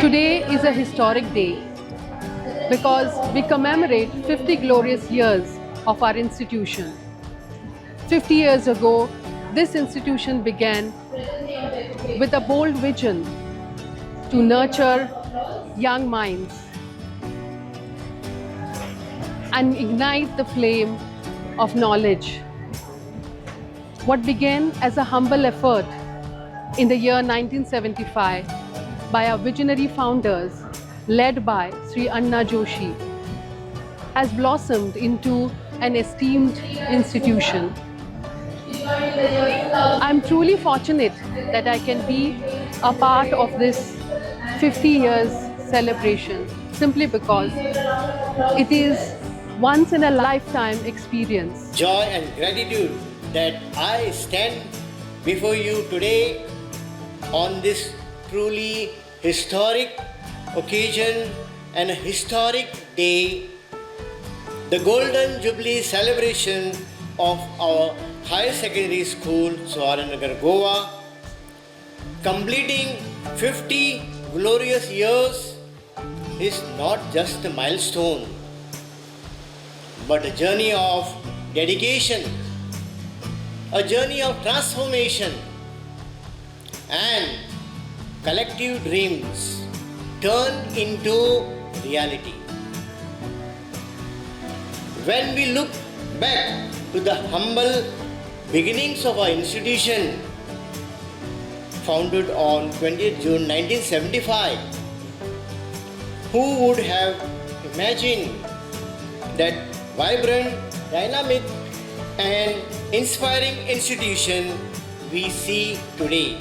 Today is a historic day because we commemorate 50 glorious years of our institution. 50 years ago, this institution began with a bold vision to nurture young minds and ignite the flame of knowledge. What began as a humble effort in the year 1975 by our visionary founders, led by Sri Anna Joshi, has blossomed into an esteemed institution. I'm truly fortunate that I can be a part of this 50 years celebration simply because it is once in a lifetime experience. Joy and gratitude that I stand before you today on this truly historic occasion and a historic day, the Golden Jubilee celebration of our Higher Secondary School, Zuarinagar, Goa, completing 50 glorious years is not just a milestone, but a journey of dedication, a journey of transformation, and collective dreams turn into reality. When we look back to the humble beginnings of our institution, founded on 20th June 1975, who would have imagined that vibrant, dynamic, and inspiring institution we see today?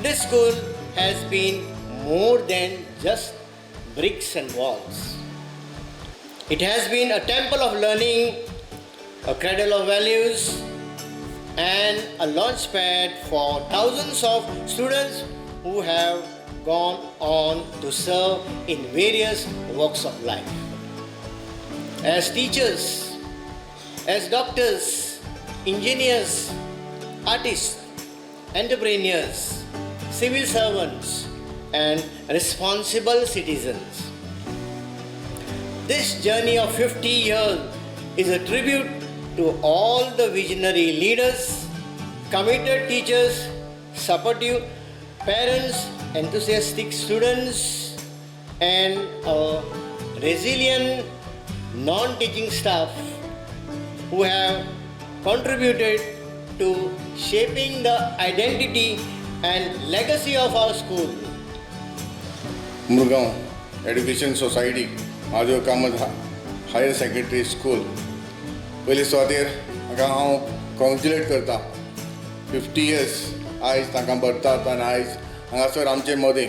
This school has been more than just bricks and walls. It has been a temple of learning, a cradle of values, and a launchpad for thousands of students who have gone on to serve in various walks of life. As teachers, as doctors, engineers, artists, entrepreneurs, civil servants, and responsible citizens. This journey of 50 years is a tribute to all the visionary leaders, committed teachers, supportive parents, enthusiastic students, and a resilient non teaching staff who have contributed to shaping the identity and legacy of our school. Murgaon education society, Mahadev Kamat higher secondary school, पयले सुवातेर हांगा हांव congratulate करता. 50 years आयज तांकां भरतात आनी आयज हांगासर आमचे मदें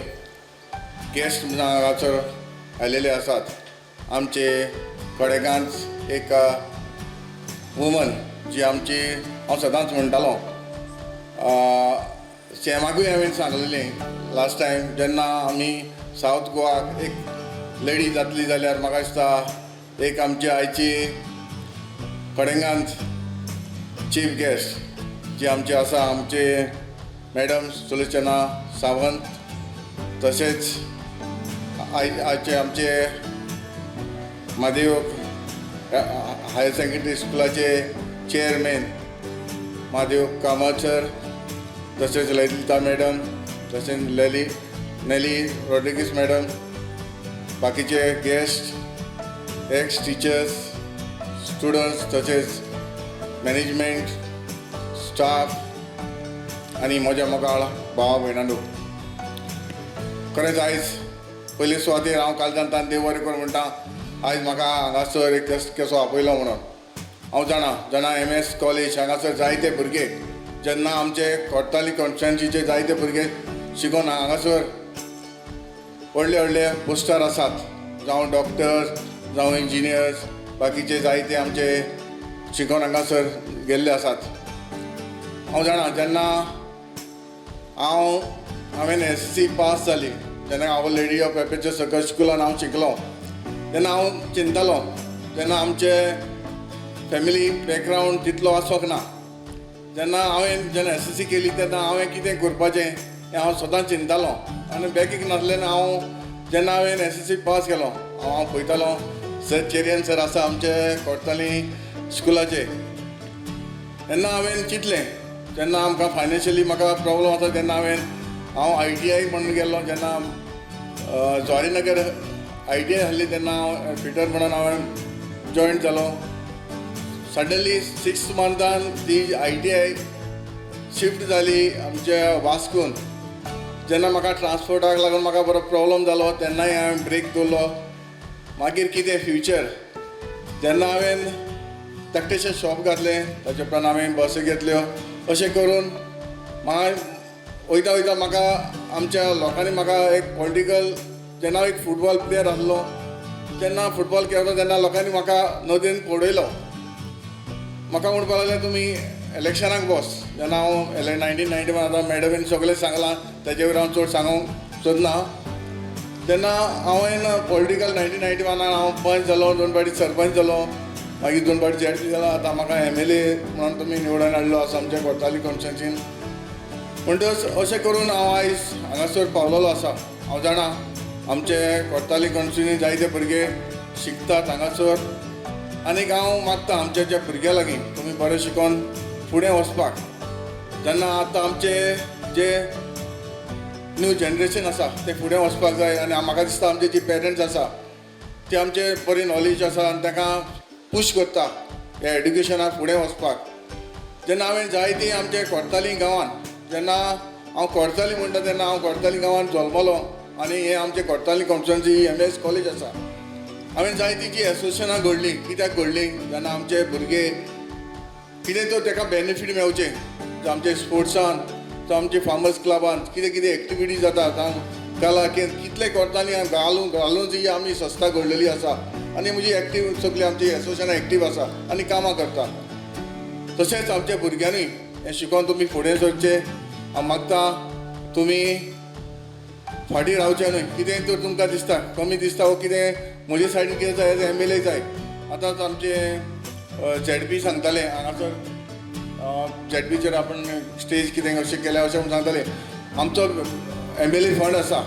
गेस्ट म्हणून हांगासर आयलेले आसात. आमचे कडेगांच एक वुमन जी आमची, हांव सदांच म्हणटालो, सॅमाकूय हांवें सांगलेलें लास्ट टायम, जेन्ना आमी सावथ गोवाक एक लेडी जातली जाल्यार म्हाका दिसता एक आमची आयची कडेंगांत चीफ गेस्ट जी आमची आसा, आमचे मॅडम सुलोचना सावंत, तशेंच आयचे आमचे म्हादेव हायर सेकंडरी स्कुलाचे चेअरमॅन महादेव कामत सर, तशेंच ललिता मॅडम, तशेंच लली नेली रॉड्रिगीस मॅडम, बाकीचे गेस्ट, एक्स टिचर्स, स्टुडंट्स, तशेंच मॅनेजमेंट स्टाफ आनी म्हज्या मोगाळ भावा भयणांनो, खरेंच आयज पयले सुवातेर हांव कालच्यान देव बरें करूं म्हणटा, आयज म्हाका हांगासर एक गेस्ट कसो आपयलो म्हणून. हांव जाणा जेन्ना एम एस कॉलेज हांगासर जायते भुरगे, जेन्ना आमचे कोर्ताली कॉन्स्टिट्युएन्सीचे जायते भुरगे शिकोन हांगासर व्हडले व्हडले पोस्टार आसात, जावं डॉक्टर्स, जावं इंजिनियर्स, बाकीचे जायते आमचे शिकोन हांगासर गेल्ले आसात. हांव जाणा, जेन्ना हांवें एसएससी पास जाली, जेन्ना हांव लेडी ऑफ एपेचर सकल स्कुलान हांव शिकलो, तेन्ना हांव चिंततालो, तेन्ना आमचे फॅमिली बॅकग्रावंड तितलो आसोंक ना. जेन्ना हांवें जेन्ना एसएससी केली, तेन्ना हांवें कितें करपाचें हें हांव सदांच चिंततालो. आनी बॅकीक नासलें. हांव जेन्ना हांवें एसएससी पास केलो, हांव पळयतालो सर चेरियन सर आसा आमचे कोर्ताली स्कुलाचे. तेन्ना हांवें चिंतलें, जेन्ना आमकां फायनान्शियली म्हाका प्रॉब्लम आसा तेन्ना हांव आयटीआय म्हणून गेल्लो. जेन्ना जुवारीनगर आयटीआय आसली तेन्ना हांव फिटर म्हणून हांवें जॉयन जालो. सडनली 6 मंथान ती आयटीआय शिफ्ट जाली आमच्या वास्कोन. जेन्ना म्हाका ट्रान्सपोर्टाक लागून म्हाका बरो प्रॉब्लम जालो तेन्नाय हांवें ब्रेक दवरलो. मागीर कितें फ्युचर, जेन्ना हांवें धाकटेशें शॉप घातलें, ताचे उपरांत हांवें बसी घेतल्यो. अशें करून म्हाका वयता वयता म्हाका आमच्या लोकांनी म्हाका एक पॉलिटिकल, जेन्ना हांव एक फुटबॉल प्लेयर आसलो तेन्ना फुटबॉल खेळटा तेन्ना लोकांनी म्हाका नदरेन पडयलो. म्हाका म्हणपाक लागले तुमी इलेक्शनाक बस. जेन्ना हांव 1991, आतां मॅडमीन सगळें सांगलां, तेजे वयर हांव चड सांगूंक सोदना. तेन्ना हांवें पॉलिटिकल 1991 हांव पंच जालो, दोन फावटी सरपंच जालो, मागीर दोन फावटी झेडपी जालो. आतां म्हाका एमएलए म्हणून तुमी निवडून हाडलो आसा आमच्या कोर्ताली कॉन्स्टिट्युन्सीन. म्हणटच अशें करून हांव आयज हांगासर पावलेलो आसा. हांव जाणा आमचे कोर्ताली कॉन्स्टिट्युन्सी जायते भुरगे शिकतात हांगासर, आनीक हांव मागता आमच्या ज्या भुरग्यां लागीं तुमी बरें शिकोन फुडें वचपाक. जेन्ना आतां आमचे जे न्यू जनरेशन आसा तें फुडें वचपाक जाय आनी म्हाका दिसता आमचे जी पेरंट्स आसा ते आमचे बरी नॉलेज आसा आनी ताका पूश करता ह्या एड्युकेशनाक फुडें वचपाक. जेन्ना हांवें जायती आमचे कोर्ताली गांवान, जेन्ना हांव कोर्ताली म्हणटा तेन्ना हांव कोर्ताली गांवान जल्मलो आनी हे आमचे कोर्ताली कॉन्स्टिट्युन्सी एमएस कॉलेज आसा. हांवें जायती जी एसोसिएशनां घडलीं, कित्याक घडलीं, जेन्ना आमचे भुरगे कितें तर ताका बेनिफीट मेवचें, जावं आमचे स्पोर्ट्सान, जावं आमचे फार्मर्स क्लबान कितें कितें एक्टिविटी जाता, जावं कला कितले कोर्ताली घालून घालून जी आमी संस्था घडलेली आसा आनी म्हजी एक्टीव सगळी आमची एसोसिएशनां एक्टीव आसा आनी कामां करता. तशेंच आमच्या भुरग्यांनी हें शिकोन तुमी फुडें सरचें हांव मागता. तुमी फाटीं रावचें न्हय. कितें तर तुमकां दिसता कमी दिसता वो कितें म्हजे सायडीन कितें जाय, एमएलए जाय. आतांच आमचे झेडपी सांगताले हांगासर झेडपीचेर आपण स्टेज कितें अशें केलें अशें म्हूण सांगताले. आमचो एमएलए फंड आसा.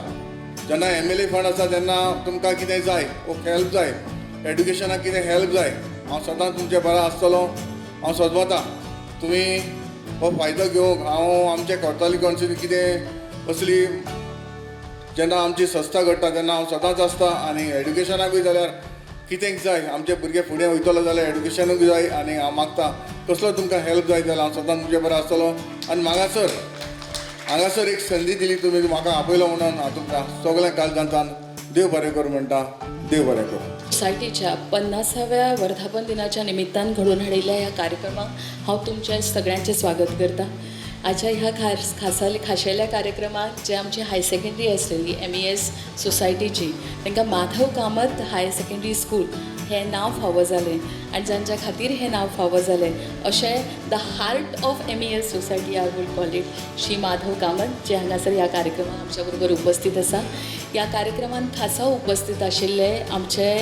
जेन्ना एमएलए फंड आसा तेन्ना तुमकां कितें जाय वो हेल्प जाय, एड्युकेशनाक कितें हेल्प जाय, हांव सदांच तुमचे बरो आसतलो. हांव सजमता तुमी हो फायदो घेवंक. हांव आमचे कोर्ताली कॉन्स्टिट्युन्सी कितें असली जेन्ना आमची संस्था घडटा तेन्ना हांव सदांच आसता आनी एड्युकेशनाकूय जाल्यार कितेंक जाय, आमचे भुरगे फुडें वयतलो जाल्यार एड्युकेशनूय जाय. आनी हांव मागता कसलो तुमकां हेल्प जाय जाल्यार हांव सदांच तुमचे बरो आसतलो. आनी हांगासर हांगासर एक संदी दिली तुमी, म्हाका आपयलो म्हणून हांव तुमकां सगळें काळजांतल्यान देव बरें करूं म्हणटा. देव बरें करूं. सोसायटीच्या 50व्या वर्धापन दिनाच्या निमित्तान घडोवन हाडिल्ल्या ह्या कार्यक्रमाक हांव तुमचें सगळ्यांचें स्वागत करता. आजच्या ह्या खास खासा खाशेल्या कार्यक्रमाक जे आमची हायर सेकंडरी आसलेली एमईएस सोसायटीची, तांकां Madhav Kamat higher secondary school हें नांव फावो जालें आनी जांच्या खातीर हें नांव फावो जालें अशें the heart of MES Society, I would call it, Shri Madhav Kamat, जे हांगासर ह्या कार्यक्रमाक आमच्या बरोबर उपस्थित आसा. ह्या कार्यक्रमांत खासा उपस्थित आशिल्ले आमचे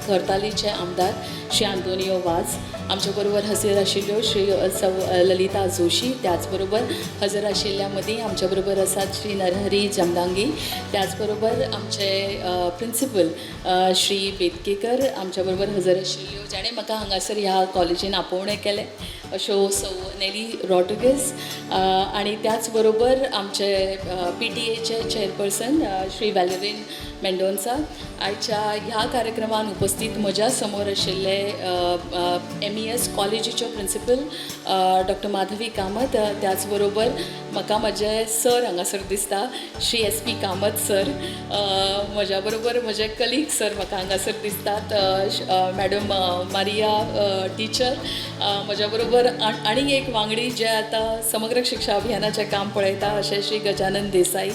करतालीचे आमदार श्री आंतोनियो वाज, आमच्या बरोबर हजर आशिल्ल्यो श्री सौ ललिता जोशी, त्याच बरोबर हजर आशिल्ल्या मदीं आमच्या बरोबर आसात श्री नरहरी जमदांगी, त्याच बरोबर आमचे प्रिंसिपल श्री बेतकेकर आमच्या बरोबर हजर आशिल्ल्यो, जाणें म्हाका हांगासर ह्या कॉलेजीन आपोवणें केलें अश्यो सौ नेली रॉड्रिगीस आनी त्याच बरोबर आमचे पीटीएचे चेअरपर्सन श्री वॅलेरीन मेंडोन्सा. आयच्या ह्या कार्यक्रमान उपस्थित म्हज्या समोर आशिल्ले एमईएस कॉलेजीच्यो प्रिंसिपल डॉक्टर माधवी कामत, त्याच बरोबर म्हाका म्हजे सर हांगासर दिसता, Shri S P Kamat sir, म्हज्या बरोबर म्हजे कलीग सर म्हाका हांगासर दिसतात, मॅडम मारिया टिचर, म्हज्या बरोबर आनीक एक वांगडी जे आतां समग्र शिक्षा अभियानाचें काम पळयता अशें श्री गजानन देसाई,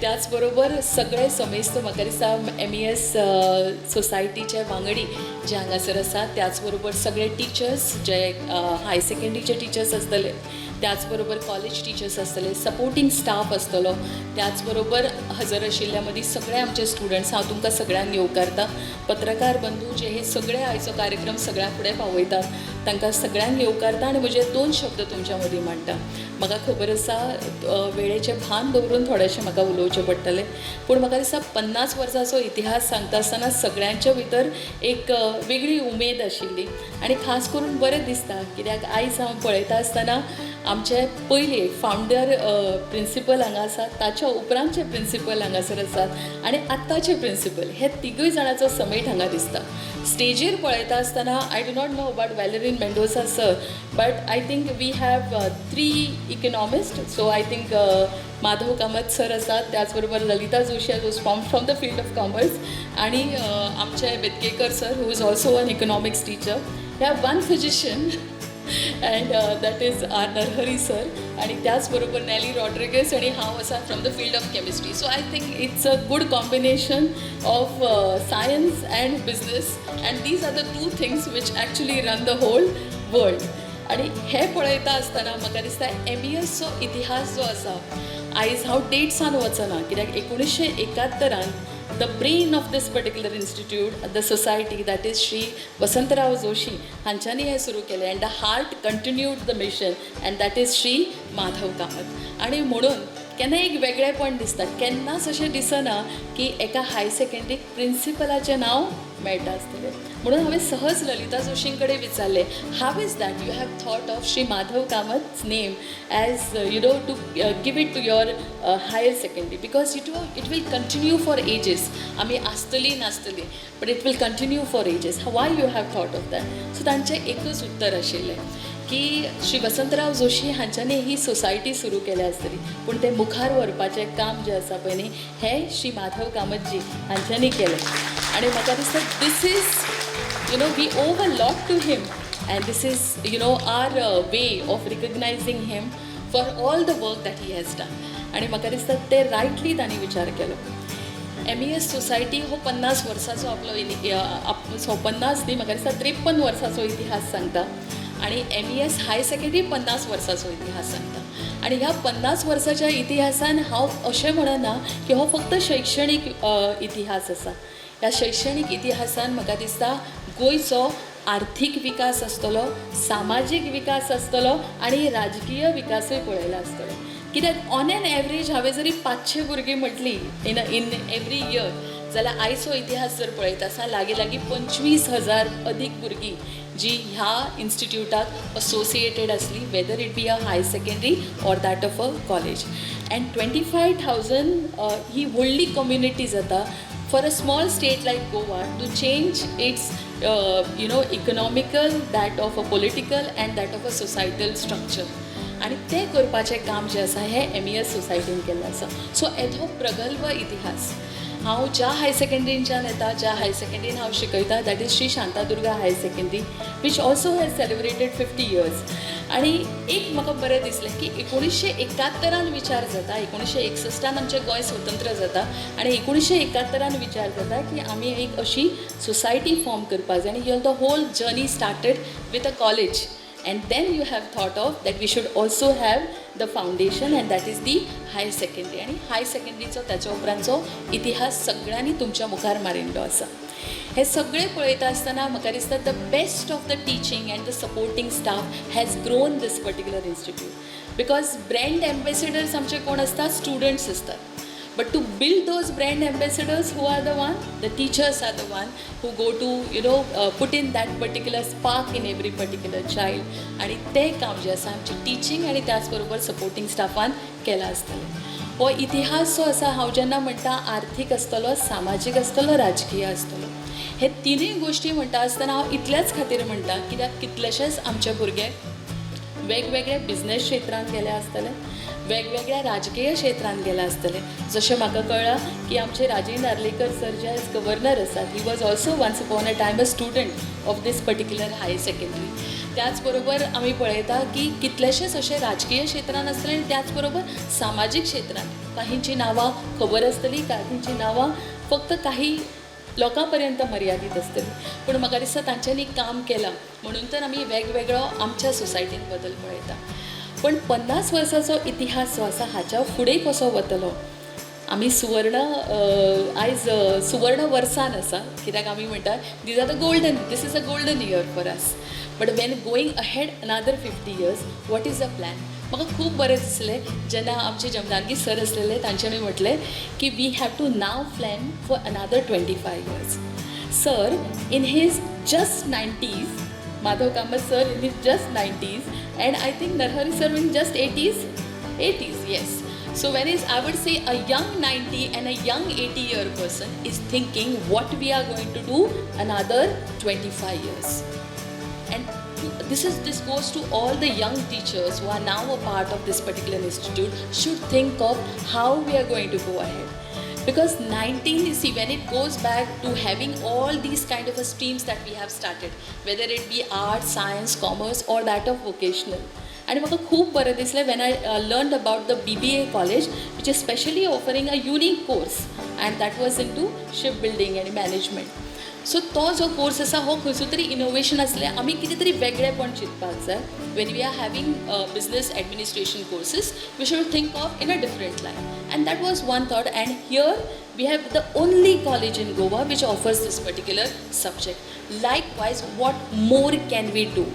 त्याच बरोबर सगळे समेस्त म्हाका दिसता एमईएस सोसायटीचे वांगडी जे हांगासर आसात, त्याच बरोबर सगळे टिचर्स जे हायर सेकंडरीचे टिचर्स आसतले, त्याच बरोबर कॉलेज टिचर्स आसतले, सपोर्टींग स्टाफ आसतलो, त्याच बरोबर हजर आशिल्ल्या मदीं सगळे आमचे स्टुडंट्स, हांव तुमकां सगळ्यांक येवकारता. पत्रकार बंधू जे हे सगळे आयचो कार्यक्रम सगळ्यां फुडें पावयतात तांकां सगळ्यांक येवकारता आनी म्हजे दोन शब्द तुमच्या मदीं मांडटा. म्हाका खबर आसा, वेळेचें भान दवरून थोडेशें म्हाका उलोवचें. दिवचें पडटलें. पूण म्हाका दिसता 50 वर्सांचो इतिहास सांगता आसतना सगळ्यांच्या भितर एक वेगळी उमेद आशिल्ली आनी खास करून बरें दिसता कित्याक आयज हांव पळयता आसतना आमचे पयले फावंडर प्रिंसिपल हांगा आसात, ताच्या उपरांतचे प्रिंसिपल हांगासर आसात आनी आत्ताचे प्रिंसिपल, हे तिगूय जाणांचो समेट हांगा दिसता. स्टेजीर पळयता आसतना I do not know about Valerin Mendonca sir, but I think we have three economist. So I think Madhav Kamat sir आसात, त्याच बरोबर Lalita Joshi was from the field of commerce आणि आमचे Betkekar sir who is also an economics teacher. ह्या one physician and that is our Narhari sir आणि त्याचबरोबर नॅली रॉड्रिगस आणि हांव आसा from the field of chemistry. So I think it's a good combination of science and business and these are the two things which actually run the whole world. आनी हें पळयता आसतना म्हाका दिसता एमईएसचो इतिहास जो आसा, आयज हांव डेट्सान वचना कित्याक 1971 the brain of this particular institute, the society, that is Shri Vasantrao Joshi हांच्यांनी हें सुरू केलें and the heart continued the mission and that is Shri Madhav Kamat. आनी म्हणून केन्ना एक वेगळेपण दिसता, केन्नाच अशें दिसना की एका हायर सेकंडरीक प्रिंसिपलाचें नांव मेळटा आसतलें. म्हणून हांवें सहज ललिता जोशीं कडेन विचारलें, how is that you have thought of Shri Madhav Kamat's name as you know to give it to your higher secondary, because it will continue for ages. आमी आसतली नासतली, but it will continue for ages. Why you have thought of that? So तांचें एकूच उत्तर आशिल्लें की श्री वसंतराव जोशी हांच्यांनी ही society सुरू केल्या आसतली, पूण तें मुखार व्हरपाचें काम जें आसा पळय न्ही, हें श्री माधव कामतजी हांच्यांनी केलें. आनी म्हाका दिसता this is we owe a lot to him and this is our way of recognizing him for all the work that he has done. आनी म्हाका दिसता ते रायटली तांणी विचार केलो. एमईएस सोसायटी हो 50 वर्सांचो आपलो 50 न्ही, म्हाका दिसता 53 वर्सांचो इतिहास सांगता आनी एमईएस हायर सेकंडरी 50 वर्सांचो इतिहास सांगता. आनी ह्या 50 वर्साच्या इतिहासान हांव अशें म्हणना की हो फक्त शैक्षणीक इतिहास आसा. ह्या शैक्षणीक इतिहासान म्हाका दिसता गोंयचो आर्थीक विकास आसतलो, सामाजीक विकास आसतलो आनी राजकीय विकासूय पळयला आसतलो. कित्याक ऑन एन एवरेज हांवें जरी 500 भुरगीं म्हटलीं इन एवरी इयर, जाल्यार आयचो इतिहास जर पळयता आसतना लागीं लागीं 25,000 अदीक भुरगीं जी ह्या इन्स्टिट्यूटाक असोसिएटेड आसली, whether it be a higher secondary or that of a college. And 25,000 ही व्हडली कम्युनिटी जाता for a small state like Goa to change its economical, that of a political and that of a societal structure. आनी तें करपाचें काम जें आसा हें MES सोसायटीन केल्लें आसा. सो येदो प्रगल्भ इतिहास. हांव ज्या हायर सेकंडरींच्यान येता, ज्या हायर सेकंडरीन हांव शिकयता, that is Shri Shantadurga Higher Secondary, which also has celebrated 50 years. आनी एक म्हाका बरें दिसलें की 1971 विचार जाता, 1961 आमचें गोंय स्वतंत्र जाता आनी 1971 विचार जाता की आमी एक अशी सोसायटी फॉर्म करपाक जाय. आनी your the whole journey started with a college and then you have thought of that we should also have the foundation and that is the higher secondary. आनी हायर सेकंडरीचो ताच्या उपरांतचो इतिहास सगळ्यांनी तुमच्या मुखार मारिल्लो आसा. हे सगळें पळयता आसतना म्हाका दिसता the best of the teaching and the supporting staff has grown this particular institute, because brand ambassadors आमचे कोण आसतात? स्टुडंट्स आसतात. But to build those brand ambassadors, who are the one? The teachers are the one who go to, put in that particular spark in every particular child. आनी तें काम जें आसा आमचें टिचींग आनी त्याच बरोबर सपोर्टींग स्टाफान केलां आसतलें. हो इतिहास जो आसा, हांव जेन्ना म्हणटा आर्थीक आसतलो, सामाजीक आसतलो, राजकीय आसतलो, हे तिनूय गोश्टी म्हणटा आसतना हांव इतल्याच खातीर म्हणटा कित्याक कितलेशेच आमचे भुरगे वेगवेगळ्या बिजनेस क्षेत्रांत गेले आसतले, वेगवेगळ्या राजकीय क्षेत्रांत गेले आसतले. जशें म्हाका कळ्ळां की आमचे राजीव नार्लेकर सर जे आयज गव्हर्नर आसात, he was also once upon a time a student of this particular higher secondary. त्याच बरोबर आमी पळयता की कितलेशेच अशे राजकीय क्षेत्रांत आसतले आनी त्याच बरोबर सामाजीक क्षेत्रांत काहींची नांवां खबर आसतली, काहींची नांवां फक्त काही लोकां पर्यंत मर्यादीत आसतली. पूण म्हाका दिसता तांच्यांनी काम केलां म्हणून तर आमी वेगवेगळो आमच्या सोसायटीन बदल पळयता. पण 50 वर्साचो इतिहास जो आसा हाच्या फुडें कसो वतलो, आमी सुवर्ण आयज सुवर्ण वर्सान आसा, कित्याक आमी म्हणटा these are the golden this is a golden year for us. But when going ahead another 50 years, what is the plan? म्हाका खूब बरें दिसलें जेन्ना आमचे जमदांगी सर आसलेले, तांच्यांनी म्हटलें की we have to now plan for another 25 years. Sir in his just 90s, Madhav Kamath sir in his just 90s, and I think Narhari sir in just 80s, 80s, yes. So when is, I would say, a young 90 and a young 80-year person is thinking what we are going to do another 25 years. And this goes to all the young teachers who are now a part of this particular institute, should think of how we are going to go ahead, because 19, see, when it goes back to having all these kind of a streams that we have started, whether it be art, science, commerce or that of vocational. आणि म्हाका खूब बरें दिसलें when I learn about the BBA college, which is specially offering a unique course, and that was into ship building आनी management. So तो जो course आसा, हो खंयचो तरी इनोवेशन आसलें. आमी कितें तरी वेगळेपण चिंतपाक जाय. When we are having business administration courses, we should think of in a different line, and that was one thought. And here we have the only college in Goa which offers this particular subject. Likewise, what more can we do?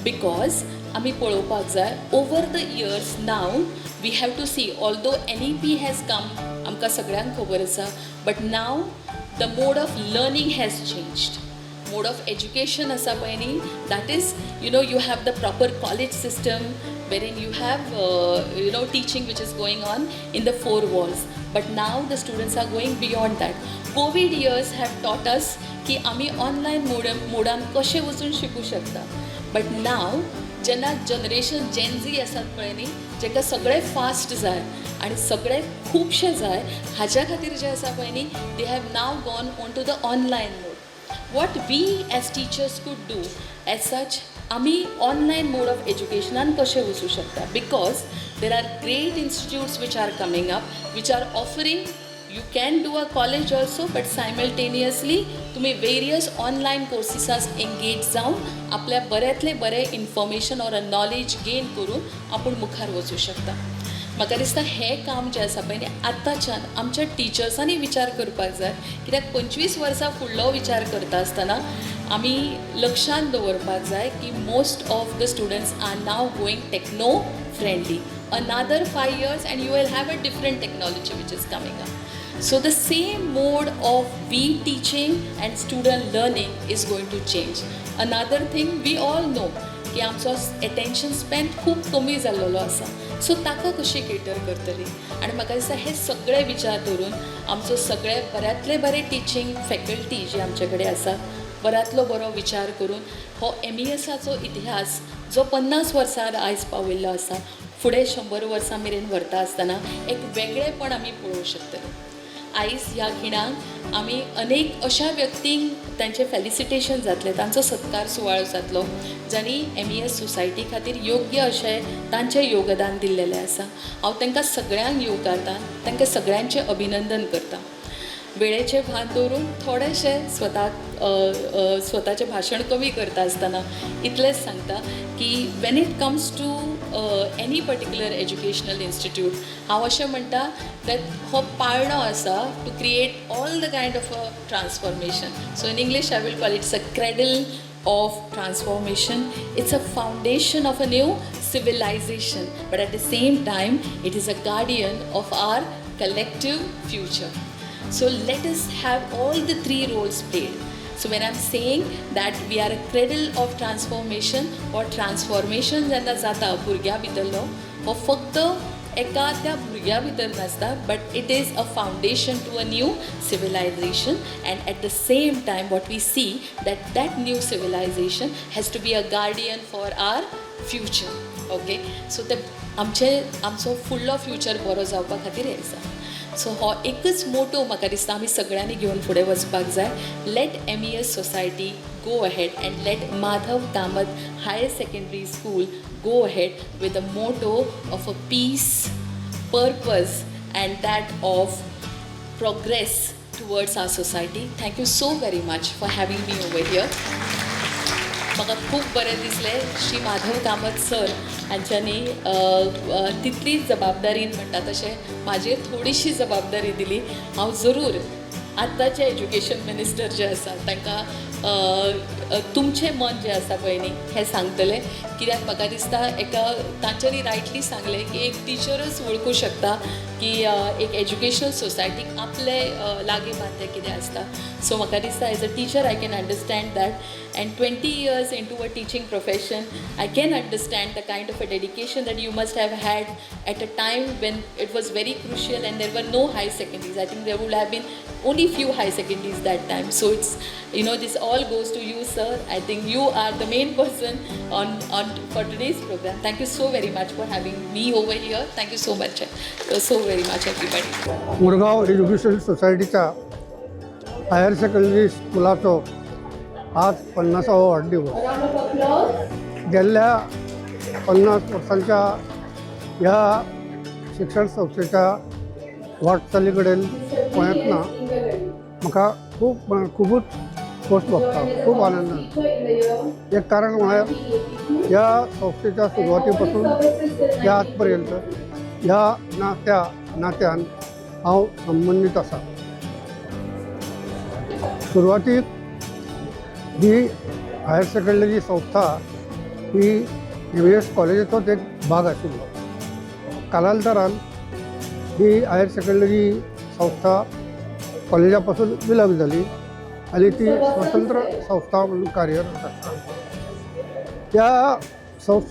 Because आमी पळोवपाक जाय, over the years now we have to see, although NEP has come, आमकां सगळ्यांक खबर आसा, but now the mode of learning has changed. Mode of education आसा पळय न्ही, that is, you have the proper college system wherein you have teaching which is going on in the four walls, but now the students are going beyond that. COVID years have taught us की आमी online मोडान कशें वचून शिकूं शकता. But now जेन्ना generation Gen Z आसात पळय न्ही, जेका सगळें फास्ट जाय आनी सगळें खुबशें जाय, हाज्या खातीर जें आसा पळय न्ही, they have now gone on to the online mode. What we as teachers could do as such, आमी ऑनलायन मोड ऑफ एज्युकेशनान कशें वचूं शकता? Because there are great institutes which are coming up, which are offering, you can do a college also, but simultaneously तुमी various online कोर्सिसास engage जावन आपल्या बऱ्यांतलें बरें information or a knowledge gain करून आपूण मुखार वचूं शकता. म्हाका दिसता हें काम जें आसा पळय न्ही, आतांच्यान आमच्या टिचर्सांनी विचार करपाक जाय, कित्याक 25 वर्सां फुडलो विचार करता आसतना आमी लक्षांत दवरपाक जाय की most of the students are now going techno friendly. Another 5 years and you will have a different technology which is coming up. So the same mode of we teaching and student learning is going to change. Another thing we all know की आमचो attention span खूब कमी जाल्लेलो आसा. So ताका कशी cater करतली? आनी म्हाका दिसता हे सगळे विचार धरून आमचो सगळे बऱ्यांतले बरे टिचींग फॅकल्टी जी आमचे कडेन आसा, बऱ्यांतलो बरो विचार करून हो एमईएसाचो इतिहास जो 50 वर्सां आयज पाविल्लो आसा, फुडें 100 वर्सां मेरेन व्हरता आसतना एक वेगळेपण आमी पळोवंक शकतले. आयज ह्या खिणाक आमी अनेक अशा व्यक्तींक तांचें फेलिसिटेशन जातलें, तांचो सत्कार सुवाळो जातलो, जांणी एमईएस सोसायटी खातीर योग्य अशें तांचें योगदान दिल्लेलें आसा. हांव तांकां सगळ्यांक येवकारता, तांकां सगळ्यांचें अभिनंदन करता. वेळेचें भान दवरून थोडेशें स्वताक स्वताचें भाशण कमी करता आसतना इतलेंच सांगता की when it comes to any particular educational institute, हांव अशें म्हणटा that हो पाळणो आसा to create all the kind of a transformation. So in English I will call it's a cradle of transformation. It's a foundation of a new civilization, but at the same time, it is a guardian of our collective future. So let us have all the three roles played. So when I'm saying that we are a cradle of transformation or transformation जेन्ना जाता भुरग्या भितरलो, हो फक्त एका त्या भुरग्या भितर नासता, but it is a foundation to a new civilization, and at the same time what we see that that new civilization has to be a guardian for our future. Okay, so ते आमचे आमचो फुडलो future बरो जावपा खातीर हें आसा. So हो एकच मोटो म्हाका दिसता आमी सगळ्यांनी घेवन फुडें वचपाक जाय. Let MES Society go ahead and let Madhav Kamat Higher Secondary School go ahead with a motto of a peace, purpose and that of progress towards our society. Thank you so very much for having me over here. म्हाका खूब बरें दिसलें, Shri Madhav Kamat sir हांच्यांनी तितलीच जबाबदारीन म्हणटा तशें म्हाजेर थोडीशी जबाबदारी दिली. हांव जरूर आतांचे एज्युकेशन मिनिस्टर जे आसा तांकां तुमचें मन जें आसा पळय न्ही हें सांगतलें. कित्याक म्हाका दिसता एका तांच्यांनी रायटली सांगलें की एक टिचरच वळखूं शकता की एक एज्युकेशनल सोसायटीक आपले लागीं बांदें कितें आसता. सो म्हाका दिसता as a teacher I can understand that, and 20 years into a teaching profession, I can understand the kind of a dedication that you must have had at a time when it was very crucial and there were no high secondaries. I think there would have been only few high secondaries that time. So it's, this all goes to you, sir. I think you are the main person on for today's program. Thank you so very much for having me over here. Thank you so much, so very much, everybody. Murgaon education सोसायटीच्या higher secondary स्कुलाचो आज 50वो वाडदिवस. गेल्ल्या 50 वर्सांच्या ह्या शिक्षण संस्थेच्या वाटचाली कडेन पळयतना म्हाका खूब खुबूच खोस भोगता, खूब आनंद जाता. एक कारण म्हळ्यार ह्या संस्थेच्या सुरवाती पासून ते आजपर्यंत ह्या नात्यान हांव संबंदीत आसा. सुरवातीक ही हायर सेकंडरी संस्था ही एम एस कॉलेजीचोच एक भाग आशिल्लो. कालांतरान ही हायर सेकंडरी संस्था कॉलेजा पासून विलग जाली आनी ती स्वतंत्र संस्था म्हणून कार्यरत आसा. त्या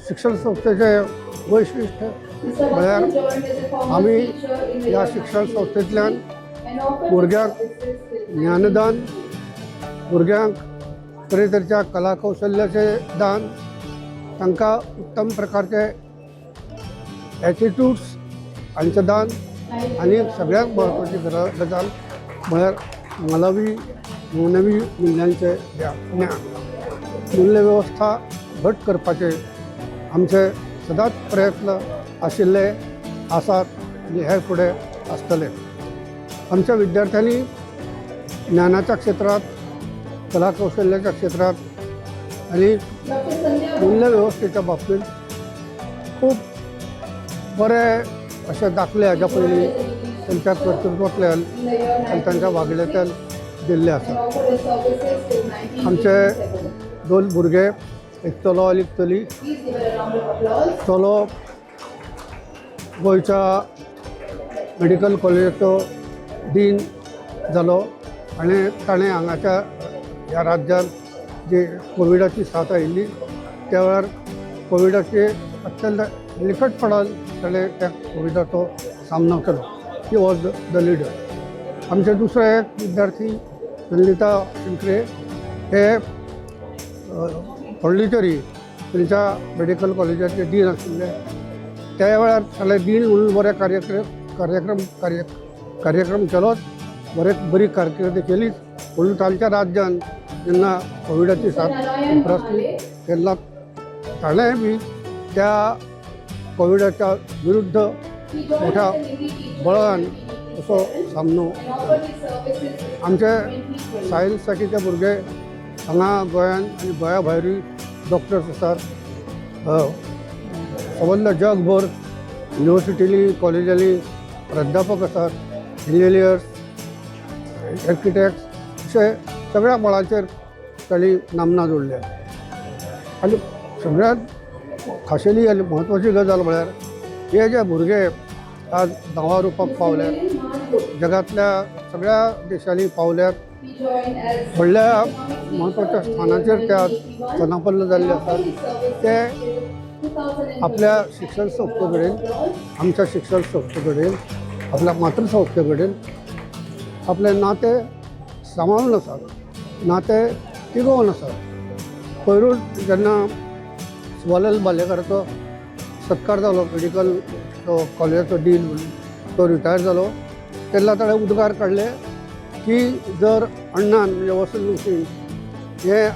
शिक्षण संस्थेचे वैशिश्ट्य म्हळ्यार आमी ह्या शिक्षण संस्थेंतल्यान भुरग्यांक ज्ञानदान, भुरग्यांक तरेतरेच्या कला कौशल्याचे दान, तांकां उत्तम प्रकारचे एटिट्यूड्स हांचें दान आनी सगळ्यांत म्हत्वाची गजाल म्हळ्यार मानवी मुल्यांचें ज्ञान, मूल्य वेवस्था घट करपाचे आमचे सदांच प्रयत्न आशिल्ले आसात आनी हे फुडें आसतले. आमच्या विद्यार्थ्यांनी ज्ञानाच्या क्षेत्रात, कला कौशल्याच्या क्षेत्रात आनी मूल्यवेवस्थेच्या बाबतींत खूब बरे अशे दाखले हाज्या पयलीं तांच्या कर्तृत्वांतल्यान आनी तांच्या वागण्यांतल्यान दिल्ले आसात. आमचे दोन भुरगे, एक चलो आनी एक चली. चलो गोंयच्या मेडिकल कॉलेजाचो डीन जालो आनी ताणें हांगाच्या ह्या राज्यांत जी कोविडाची साथ आयिल्ली त्या वेळार कोविडाचे अत्यंत निकटपणान ताणें त्या कोविडाचो सामनो केलो. He was the leader. आमचे दुसरे एक विद्यार्थी नंदिता शिंक्रे हे पॉंडिचेरी थंयच्या मेडिकल कॉलेजाचे डीन आशिल्ले. त्या वेळार ताणें डीन म्हणून बरे कार्यक्रम कार्यक्रम कार्य कार्यक्रम केलोच, बरी कारकिर्दी केलीच. म्हणून तांच्या राज्यान जेन्ना कोविडाची साथ उप्रासली तेन्ना ताणें बी त्या कोविडाच्या विरुद्ध मोठ्या बळान असो सामनो केलो. आमचे सायन्स शाखेचे भुरगे हांगा गोंयान आनी गोंया भायरूय डॉक्टर्स आसात. सबंद जगभर युनिवर्सिटींनी, कॉलेजांनी प्राध्यापक आसात, इंजिनियर्स, आर्किटेक्ट्स अशे सगळ्या मळांचेर तांणी नामना जोडल्या. आनी सगळ्यांत खाशेली आनी म्हत्वाची गजाल म्हळ्यार हे जे भुरगे आज नांवा रुपाक पावल्यात, जगांतल्या सगळ्या देशांनी पावल्यात, व्हडल्या म्हत्वाच्या स्थानाचेर ते आज स्थानापन्न जाल्ले आसात, ते आपल्या शिक्षण संस्थे कडेन, आमच्या शिक्षण संस्थे कडेन, आपल्या मातृसंस्थे कडेन आपलें नातें सांबाळून आसात, नातें तिगोवन आसात. पयरूच जेन्ना शिवालाल भालेकराचो सत्कार जालो, मेडिकल तो कॉलेजाचो डीन म्हणून तो रिटायर जालो, तेन्ना ताणें उद्गार काडले की जर अण्णान म्हणजे वसंत जोशीन हे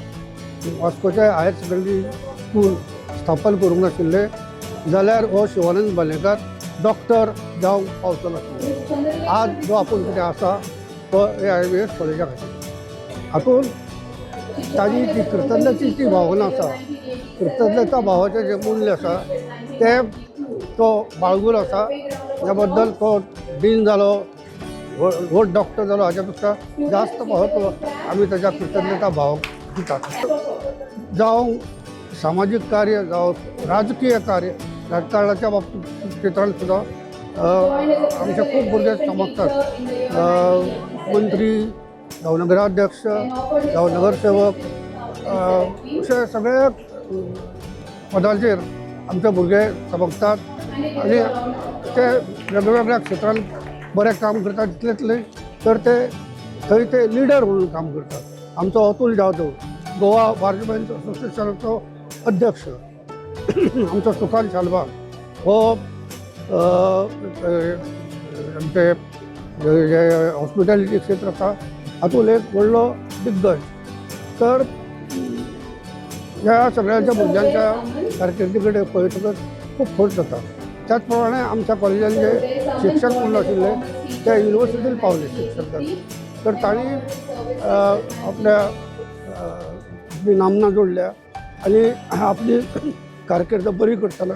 वास्कोचें हायर सेकंडरी स्कूल स्थापन करूंक नाशिल्लें जाल्यार हो शिवानंद भालेकार डॉक्टर जावंक पावचो नाशिल्लो. आज जो आपूण कितें आसा तो हे I B S कॉलेजा खातीर. हातूंत ताजी जी कृतज्ञतेची जी भावना आसा, कृतज्ञता भावाचें जें मूल्य आसा तें तो बाळगून आसा. ह्या बद्दल तो डीन जालो, व्हड डॉक्टर जालो, हाच्या पेक्षा जास्त म्हत्व आमी ताच्या कृतज्ञता भाव दितात. जावं सामाजीक कार्य, जावं राजकीय कार्य, राजकारणाच्या बाबतीत क्षेत्रांत सुद्दां आमचे खूब भुरगे चमकतात. मंत्री जावं, नगराध्यक्ष जावं, नगरसेवक, अशे सगळे पदांचेर आमचे भुरगे चमकतात आनी ते वेगवेगळ्या क्षेत्रांत बरें काम करतात. तितलेंच न्हय तर ते थंय ते लिडर म्हणून काम करतात. आमचो अतुल जाधव, गोवा बार्जमॅन असोसिएशनाचो अध्यक्ष, आमचो सुकांत शालबाग हो आमचे जे हॉस्पिटॅलिटी क्षेत्र आसा हातूंत एक व्हडलो दिग्गज. तर ह्या सगळ्यांच्या भुरग्यांच्या कारकिर्दी कडेन पळयतकच खूब खोस जाता. त्याच प्रमाणे आमच्या कॉलेजान जे शिक्षक म्हणून आशिल्ले ते युनिवर्सिटीन पावले शिक्षक जावन. तर तांणी आपल्या आपली नामना जोडल्या आनी आपली कारकीर्द बरी करतना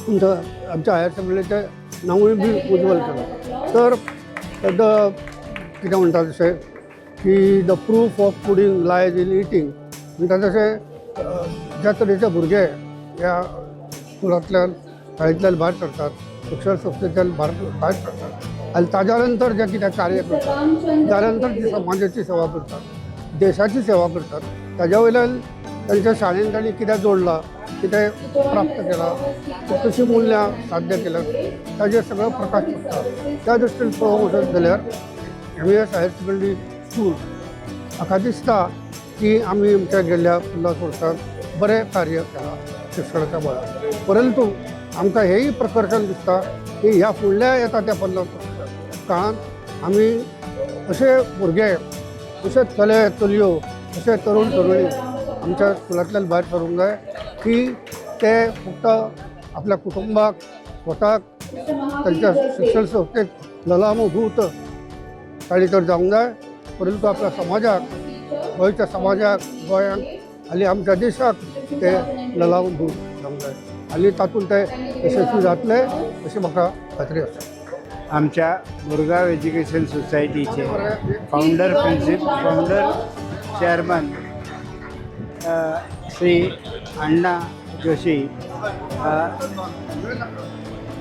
आमच्या आमच्या हायर सेकंडरीचें नांवूय बी उज्वल केलां. तर the कितें म्हणटा तशें की "The proof of pudding lies in eating" म्हणटा तशें, ज्या तरेचे भुरगे ह्या स्कुलांतल्यान, शाळेंतल्यान भायर सरतात, शिक्षण संस्थेंतल्यान भायर भायर सरतात आनी ताज्या नंतर जें कितें कार्य करतात, ताज्या नंतर जी समाजाची सेवा करतात, देशाची सेवा करतात, ताज्या वयल्यान तांच्या शाळेन तांणी कितें जोडलां, कितें प्राप्त केलां, कशीं मुल्यां साध्य केल्यात, ताजेर सगळो प्रकाश पडटा. त्या दृश्टीन पळोवंक वचत जाल्यार एमईएस हायर सेकंडरी स्कूल म्हाका दिसता की आमी आमच्या गेल्ल्या 50 वर्सांत बरें कार्य केलां शिक्षणाच्या मळार. परंतु आमकां हेंय प्रकर्शान दिसता की ह्या फुडल्या येता त्या 50 वर्सां काळांत आमी अशे भुरगे, अशे चले चलयो, अशे तरुण तरुणी आमच्या स्कुलांतल्यान भायर सरूंक जाय की ते फक्त आपल्या कुटुंबाक, स्वताक, तांच्या शिक्षण संस्थेक ललामभूत तांणी तर जावंक जाय, परंतु आपल्या समाजाक, गोंयच्या समाजाक, गोंयांक आनी आमच्या देशाक ते ललामभूत जावंक जाय आनी तातूंत ते यशस्वी जातले अशी म्हाका खात्री आसा. आमच्या मुरगांव एज्युकेशन सोसायटीचे फाउंडर प्रिन्सिप फाउंडर चेअरमन श्री अण्णा जोशी,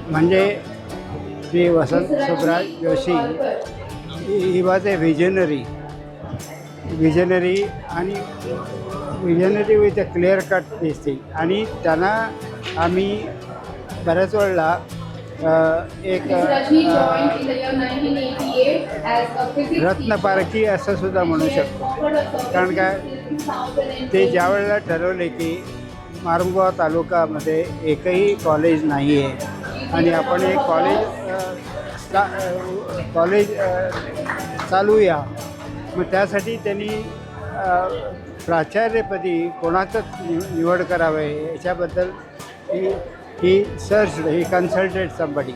म्हणजे श्री वसंत सुब्राज Joshi, he was a visionary, visionary आणि visionary with a clear cut दिसते. आणि त्यांना आम्ही बऱ्याच वेळेला एक रत्नपारखी असं सुद्धा म्हणू शकतो. कारण काय, ते ज्या वेळेला ठरवले की मार्मगाव तालुक्यामध्ये एकही कॉलेज नाही आहे आणि आपण एक कॉलेज कॉलेज चालवूया, मग त्यासाठी त्यांनी प्राचार्यपदी कोणाचंच निवड करावे याच्याबद्दल he search, he consulted somebody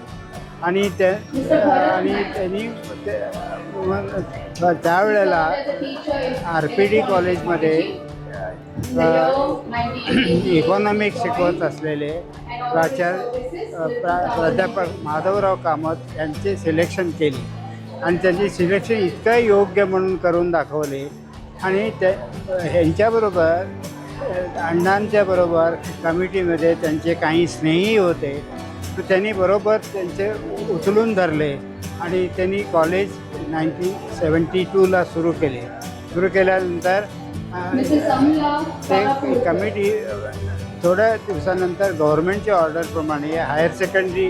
आणि त्यांनी मग त्यावेळेला आरपीडी कॉलेजमध्ये इकॉनॉमिक्स शिकवत असलेले प्राचार्य प्राध्यापक माधवराव कामत यांचे सिलेक्शन केले आणि त्यांचे सिलेक्शन इतकं योग्य म्हणून करून दाखवले. आणि ते ह्यांच्याबरोबर, अण्णांच्या बरोबर कमिटीमध्ये त्यांचे काही स्नेही होते, तर त्यांनी बरोबर त्यांचे उचलून धरले आणि त्यांनी कॉलेज 1972ला सुरू केले. सुरू केल्यानंतर ते कमिटी थोड्या दिवसानंतर गव्हर्मेंटच्या ऑर्डरप्रमाणे higher secondary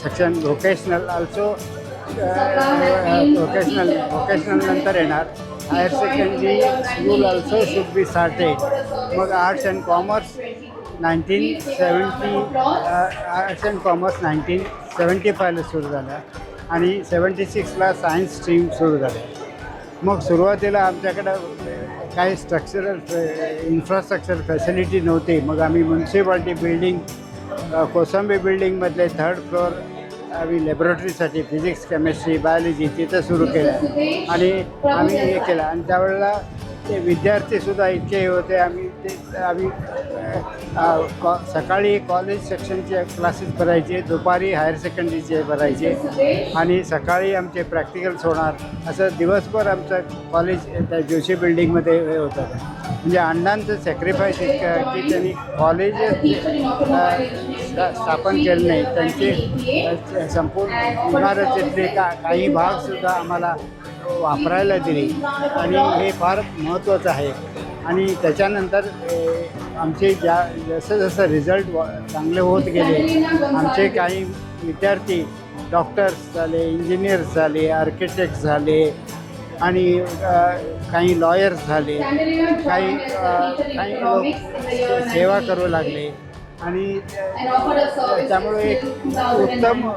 section, vocational also, vocational, vocational नंतर येणार, higher secondary school also should be started. Mug arts and commerce 1975ला सुरू झालं आणि 76ला सायन्स स्ट्रीम सुरू झालं. मग सुरुवातीला आमच्याकडं काही स्ट्रक्चरल इन्फ्रास्ट्रक्चर फॅसिलिटी नव्हती. मग आम्ही म्युन्सिपाल्टी बिल्डिंग, कोसंबी बिल्डिंगमधले थर्ड फ्लोअर आम्ही लॅबोरेटरीसाठी फिजिक्स, केमिस्ट्री, बायोलॉजी तिथं सुरू केलं आणि आम्ही हे केलं. आणि त्यावेळेला ते विद्यार्थीसुद्धा इतके हे होते. आम्ही ते आम्ही सकाळी कॉलेज सेक्शनचे क्लासेस भरायचे, दुपारी हायर सेकंडरीचे भरायचे आणि सकाळी आमचे प्रॅक्टिकल्स होणार. असं दिवसभर आमचं कॉलेज त्या जोशी बिल्डिंगमध्ये हे होतं. म्हणजे अण्णांचं सॅक्रिफाईस इतकं की त्यांनी कॉलेज स्थापन केलं नाही, त्यांचे संपूर्ण इमारतीतले काही भागसुद्धा आम्हाला वापरायला दिली आणि हे फार महत्त्वाचं आहे. आणि त्याच्यानंतर आमचे जसं जसं रिझल्ट चांगले होत गेले, आमचे काही विद्यार्थी डॉक्टर्स झाले, इंजिनियर्स झाले, आर्किटेक्ट झाले आणि काही लॉयर्स झाले, काही काही लोक सेवा करू लागले आणि त्यामुळे एक उत्तम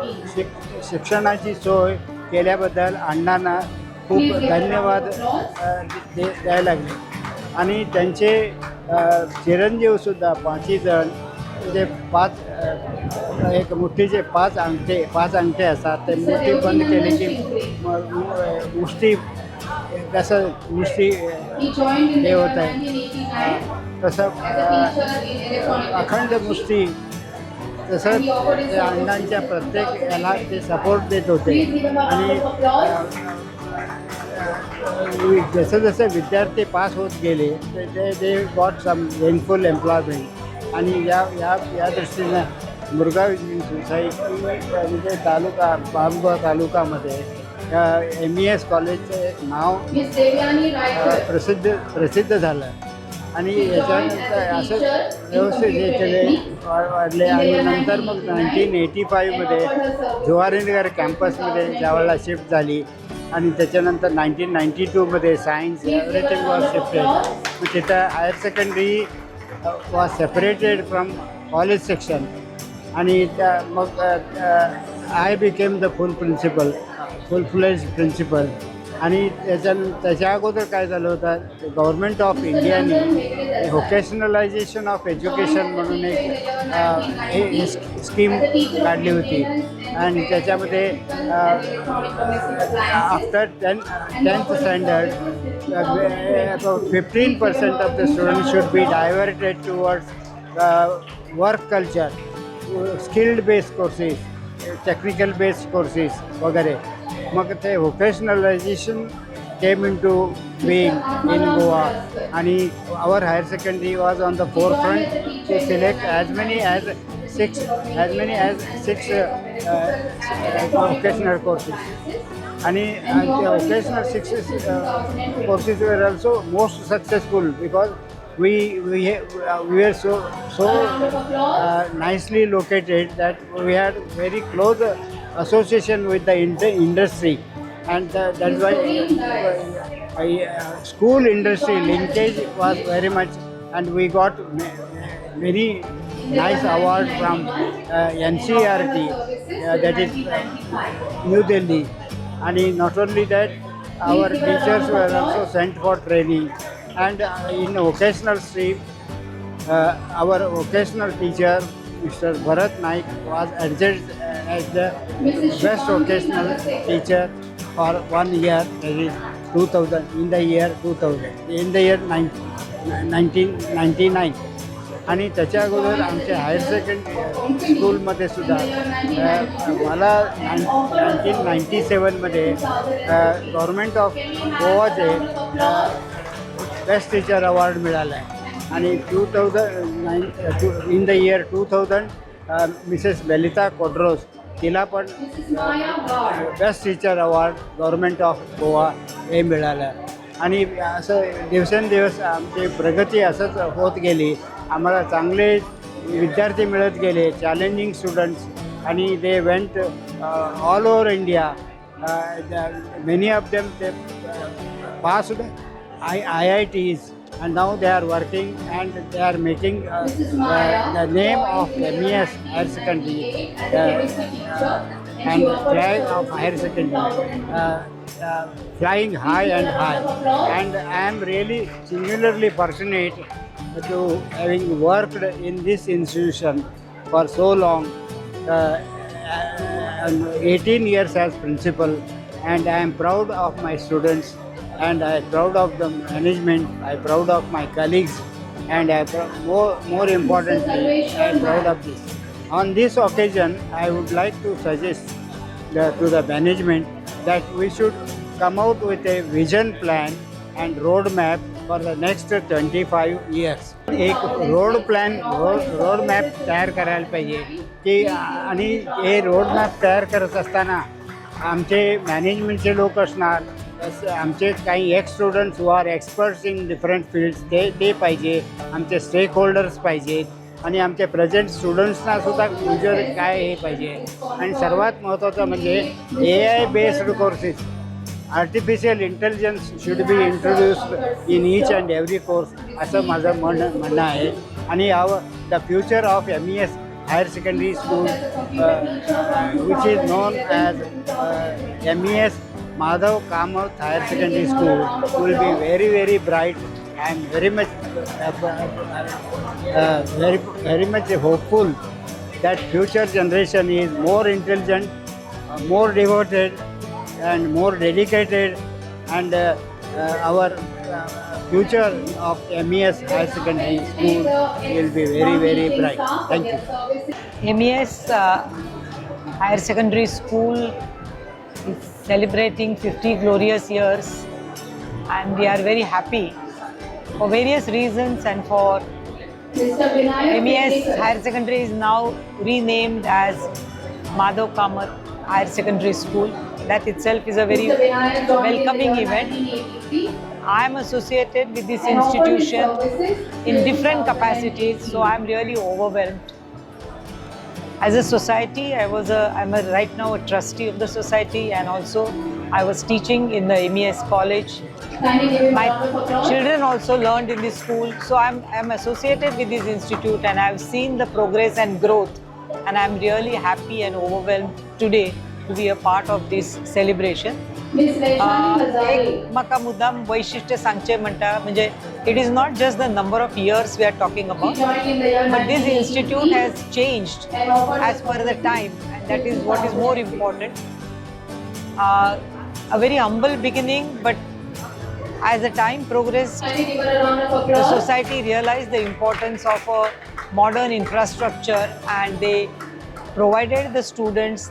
शिक्षणाची सोय केल्याबद्दल अण्णांना खूप धन्यवाद द्यायला लागले. आणि त्यांचे चिरंजीवसुद्धा पाचही जण, म्हणजे पाच एक मुठ्ठीचे पाच अंगठे असतात, ते मुठ्ठी बंद केली की मुष्टी कसं मुष्टी हे होत आहे, तसं अखंड मुष्टी तसं ते अण्णांच्या प्रत्येक याला ते सपोर्ट देत होते. आणि जसं जसं विद्यार्थी पास होत गेले, ते they got some gainful employment. आणि या या या दृष्टीनं मुरगाव इंजिनिअरिंग सोसायटी म्हणजे तालुका बाबुगाव तालुकामध्ये एमईएस कॉलेजचं एक नाव प्रसिद्ध प्रसिद्ध झालं. आणि याच्यानंतर असं व्यवस्थित हे केले, वाढले. आणि नंतर मग 1985मध्ये झुआरीनगर कॅम्पसमध्ये ज्यावेळेला शिफ्ट झाली आणि त्याच्यानंतर 1992मध्ये सायन्स एव्हरीथिंग वॉज शिफ्टेड. मग तिथं higher secondary was separated from college section आणि त्या मग I became the full principal, full fledge principal. आणि त्याच्या अगोदर काय झालं होतं, गव्हर्मेंट ऑफ इंडियाने व्होकेशनलायझेशन ऑफ एज्युकेशन म्हणून एक हे स्कीम काढली होती आणि त्याच्यामध्ये after 10th standard 15% of the student should be diverted towards work culture, skilled based courses, technical based courses वगैरे. मग ते vocationalization came into being in Goa आणि our higher secondary was on the forefront to select as many as six vocational courses. आणि ते vocational six courses were also most successful because we are so nicely located that we had very close association with the industry and that's why school industry linkage was very much and we got many nice award from NCERT, that is New Delhi. And not only that, our teachers were also sent for training and in vocational stream our vocational teacher Mr. Bharat Naik was adjudged as the best vocational teacher for one year, that is 2000, in the year 2000, in the year 1999. आणि त्याच्या अगोदर आमच्या higher secondary स्कूलमध्ये सुद्धा मला 1997मध्ये government of गोवाचे best teacher award मिळाला आहे. आणि 2009 two in the year 2000 Mrs. Lalitha Quadros तिला पण best teacher award Government of Goa हे मिळालं. आणि असं दिवसेंदिवस आमची प्रगती असंच होत गेली. आम्हाला चांगले विद्यार्थी मिळत गेले, चॅलेंजिंग स्टुडंट्स, आणि they went all over India. Many of them, they passed IITs and now they are working and they are making the name of MES Higher Secondary and flag of higher secondary flying high and high. And I am really singularly fortunate to having worked in this institution for so long, and 18 years as principal, and I am proud of my students. And I proud of the management, I proud of my colleagues, and I more importantly, I am proud of this. On this occasion, I would like to suggest to the management that we should come out with a vision plan and roadmap for the next 25 years. एक road plan, road map तयार करायला पाहिजे की आणि हे road map तयार करत असताना आमचे मॅनेजमेंटचे लोक असणार, आमचे काही ex students who are experts in different fields ते ते पाहिजे, आमचे स्टेक होल्डर्स पाहिजेत आणि आमचे प्रेझेंट स्टुडंट्सना सुद्धा फ्युचर काय हे पाहिजे. आणि सर्वात महत्त्वाचं म्हणजे AI based courses, artificial intelligence should be introduced in each and every course, असं माझं म्हणणं आहे. आणि our the future of MES Higher Secondary School, which is known as MES Madhav Kamath Higher Secondary School, will be very very bright. I am very much very very much hopeful that future generation is more intelligent, more devoted and more dedicated, and our future of MES Higher Secondary School will be very very bright. Thank you. MES Higher Secondary School is celebrating 50 glorious years, and we are very happy for various reasons, and for MES Higher Secondary is now renamed as Madhav Kamath Higher Secondary School. That itself is a very welcoming event. I am associated with this institution in different capacities, so I am really overwhelmed. As a society, I'm right now a trustee of the society, and also I was teaching in the MES college. My children also learned in this school, so I'm associated with this institute, and I've seen the progress and growth, and I'm really happy and overwhelmed today to be a part of this celebration. एक म्हाका मुद्दाम वैशिश्ट्य सांगचें म्हणटा म्हणजे it is not just the number of years we are talking about, but this institute has changed as per the time, and that is what is more important. A very humble beginning, but as the time progressed, the society realized the importance of a modern infrastructure, and they provided the students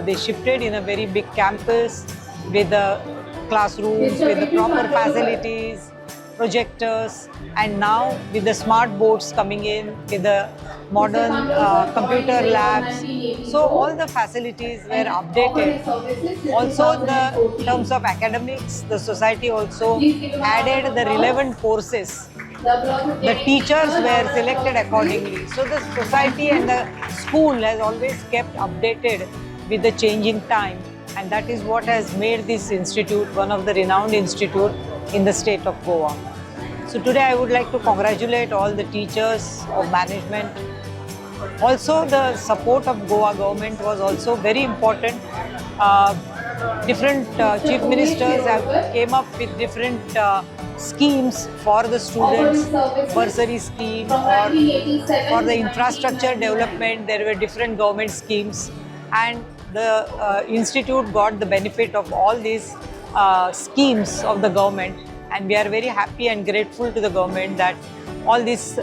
they shifted in a very big campus with the classrooms, with the proper facilities, projectors, and now with the smart boards coming in, with the modern computer labs. So all the facilities were updated. Also, in the terms of academics, the society also added the relevant courses. The teachers were selected accordingly. So the society and the school has always kept updated with the changing time, and that is what has made this institute one of the renowned institute in the state of Goa. So today I would like to congratulate all the teachers of management. Also, the support of Goa government was also very important. Different chief ministers have came up with different schemes for the students, bursary scheme, or for the infrastructure development. There were different government schemes, and the institute got the benefit of all these schemes of the government, and we are very happy and grateful to the government that all this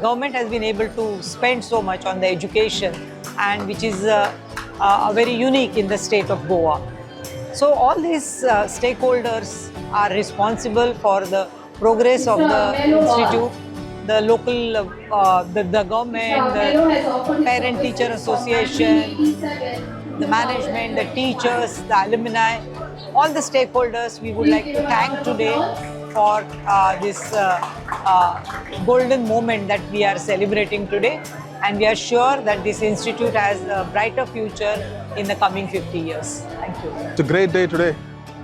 government has been able to spend so much on the education, and which is very unique in the state of Goa. So all these stakeholders are responsible for the progress of the institute, the local, the government, the parent-teacher association, the management, the teachers, the alumni, all the stakeholders we would like to thank today for this golden moment that we are celebrating today. And we are sure that this institute has a brighter future in the coming 50 years. Thank you. It's a great day today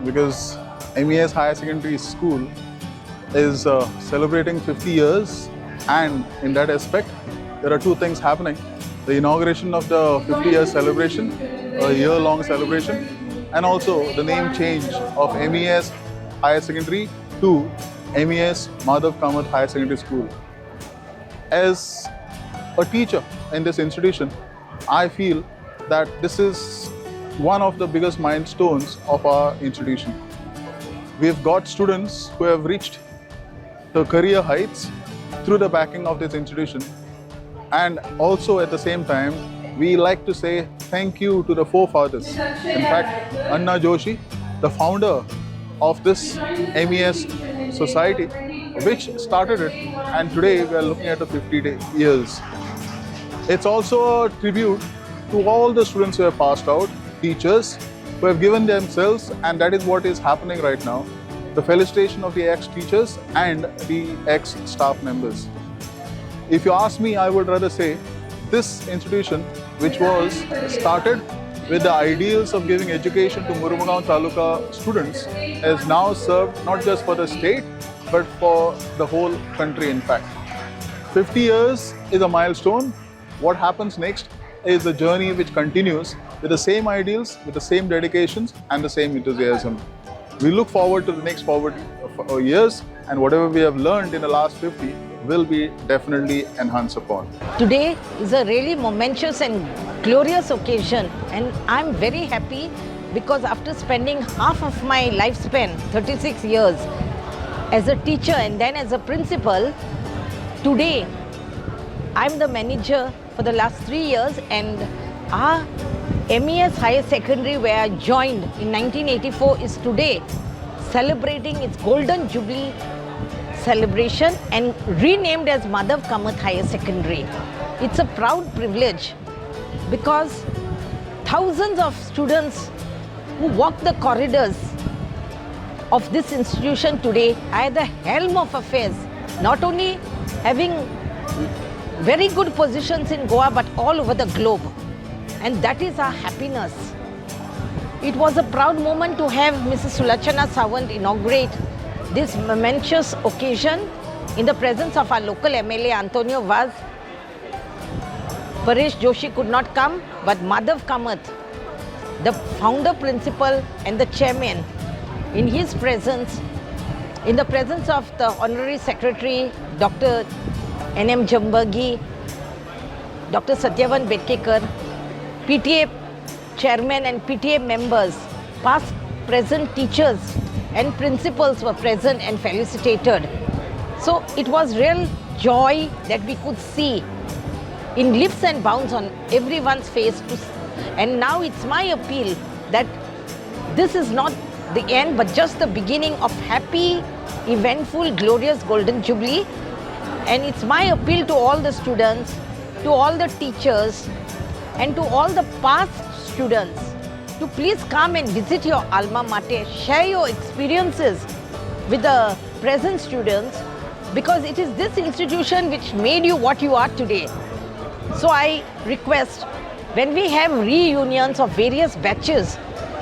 because MES Higher Secondary School is celebrating 50 years, and in that aspect, there are two things happening. The inauguration of the 50-year celebration, a year-long celebration, and also the name change of MES Higher Secondary to MES Madhav Kamath Higher Secondary School. As a teacher in this institution, I feel that this is one of the biggest milestones of our institution. We've got students who have reached the career heights through the backing of this institution. And also at the same time, we like to say thank you to the forefathers. In fact, Anna Joshi, the founder of this MES society, which started it, and today we are looking at the 50 years. It's also a tribute to all the students who have passed out, teachers who have given themselves, and that is what is happening right now. The felicitation of the ex-teachers and the ex-staff members. If you ask me, I would rather say this institution, which was started with the ideals of giving education to Mormugao Taluka students, has now served not just for the state, but for the whole country, in fact. 50 years is a milestone. What happens next is a journey which continues with the same ideals, with the same dedications, and the same enthusiasm. We look forward to the next forward years, and whatever we have learned in the last 50 will be definitely enhanced upon. Today is a really momentous and glorious occasion, and I'm very happy because after spending half of my lifespan, 36 years, as a teacher and then as a principal, today I'm the manager for the last 3 years, and our MES Higher Secondary, where I joined in 1984, is today celebrating its Golden Jubilee celebration and renamed as Madhav Kamath Higher Secondary. It's a proud privilege because thousands of students who walk the corridors of this institution today are at the helm of affairs, not only having very good positions in Goa but all over the globe. And that is our happiness. It was a proud moment to have Mrs. Sulochana Sawant inaugurate this momentous occasion in the presence of our local MLA Antonio Vaz. Paresh Joshi could not come, but Madhav Kamath, the founder principal and the chairman, in his presence, in the presence of the honorary secretary, Dr. N.M. Jambagi, Dr. Satyavan Betkekar, PTA chairman and PTA members, past, present teachers and principals were present and felicitated. So it was real joy that we could see in leaps and bounds on everyone's face. And now it's my appeal that this is not the end, but just the beginning of happy, eventful, glorious Golden Jubilee. And it's my appeal to all the students, to all the teachers, and to all the past students to please come and visit your alma mater, share your experiences with the present students, because it is this institution which made you what you are today. So I request, when we have reunions of various batches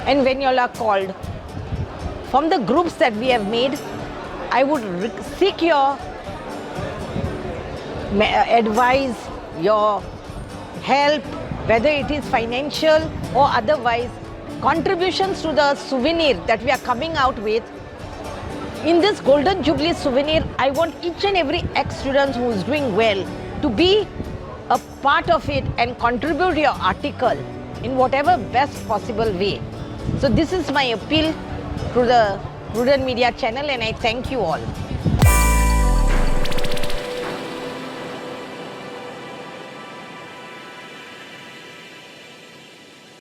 and when you all are called, from the groups that we have made, I would seek your advice, your help, whether it is financial or otherwise, contributions to the souvenir that we are coming out with. In this Golden Jubilee souvenir, I want each and every ex-student who is doing well to be a part of it and contribute your article in whatever best possible way. So this is my appeal to the Prudent Media channel, and I thank you all.